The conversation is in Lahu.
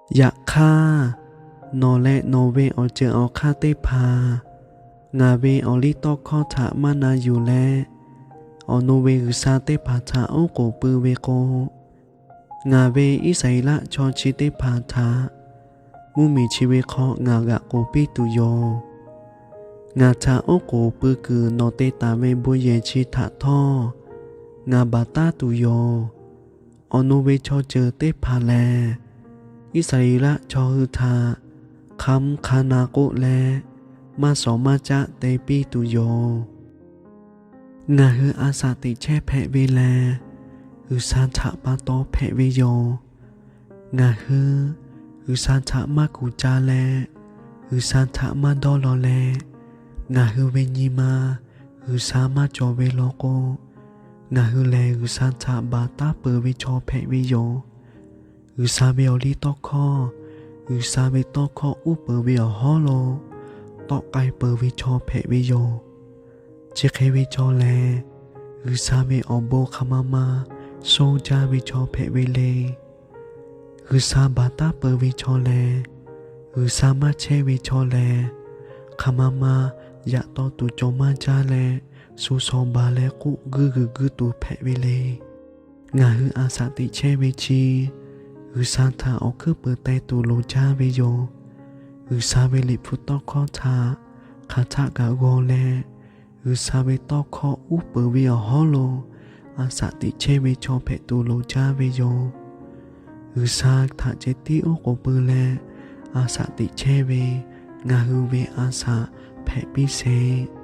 Yaꞈ hk'aˇ, nawˬ leh nawˬ ve awˬ ceuˬ awˬ hk'aˇ teˇ hpaˍ ngaˬ ve awˬ liˇ tawˇ hkawˇ htaꞈ maˇ na yuˬ leh, awˬ nu ve g'uiˬsha teˇ hpaˍ htaꞈ oˉ k'oˍ pui ve k'o, ngaˬ ve Iˉsaˍreˍlaˆ chaw chi teˇ hpaˍ htaꞈ mvuhˇmiˬ chi ve hk'aw ngaˬ g'aꞈ k'oˍ piˇ tuˬ yoˬ. Ngaˬ htaꞈ oˉ k'oˍ pui kuiˬ nawˬ te taˍ ve bon yehˬ chi htaꞈ htawˇ ngaˬ baˬ taˉ tuˬ yoˬ. Awˬ nu ve chaw ceuˬ teˇ hpaˍ lehˬ, Iˉsaˍreˍlaˆ chaw hui htaꞈ hk'a mvuhˇ hk'a na k'oˆ leh, maˇ shawˍ maˇ caˆ te piˇ tuˬ yoˬ. Ngaˬ hui a shaꞈ teꞈ chehˇ hpehꞈ ve lehˬ, G'uiˬsha htaꞈ pa taw hpehꞈ ve yoˬ. Ngaˬ hui G'uiˬsha htaꞈ maˇ kuˬ ca leh, G'uiˬsha htaꞈ maˇ dawˇ law leh, ngaˬ hui ve nyi ma G'uiˬsha maˇ cawˬ ve law k'o, ngaˬ hui lehˬ G'uiˬsha htaꞈ baˬ taˉ peuˬ ve chaw hpehꞈ ve yoˬ. G'uiˬsha ve awˬ liˇ tawˇ hkawˇ, G'uiˬsha ve tawˇ hkawˇ uˉ peunˍ ve awˬ hawˉ lo tawˆ k'ai peuˬ ve chaw hpehꞈ ve yoˬ. Chi hk'e ve chaw lehˬ, G'uiˬsha ve awˬ bon hk'aˬ ma ma shoˇ jaˇ ve chaw hpehꞈ ve le. G'uiˬsha baˬ taˉ peuˬ ve chaw lehˬ, G'uiˬsha maˇ chehˇ ve chaw lehˬ, hk'aˬ ma ma yaꞈ taw tuˬ cawˬ maˇ jaˇ leh, shu shaw baˬ leh k'oˆ guiˇ g'uiˬ guiˇ tuˬ hpehꞈ ve le. Ngaˬ hui a shaꞈ teꞈ chehˇ ve chi, G'uiˬsha htaꞈ awˬ hkuiˉ peuˬ teh tuˬ loˍ jaˇ ve yoˬ. G'uiˬsha ve Liꞈ hpu tawˇ hkawˇ htaꞈ hk'aˬ htaˆ kaꞈ g'aw leh, G'uiˬsha ve tawˇ hkawˇ uˉ peunˍ ve awˬ hawˉ lo a shaꞈ teꞈ chehˇ ve chaw hpehꞈ tuˬ loˍ jaˇ ve yoˬ. G'uiˬsha htaꞈ ceh tiˉ oˉ k'oˍ pui leh a shaꞈ teꞈ chehˇ ve ngaˬ hui ve a shaꞈ hpehꞈ piˇ sheˍ.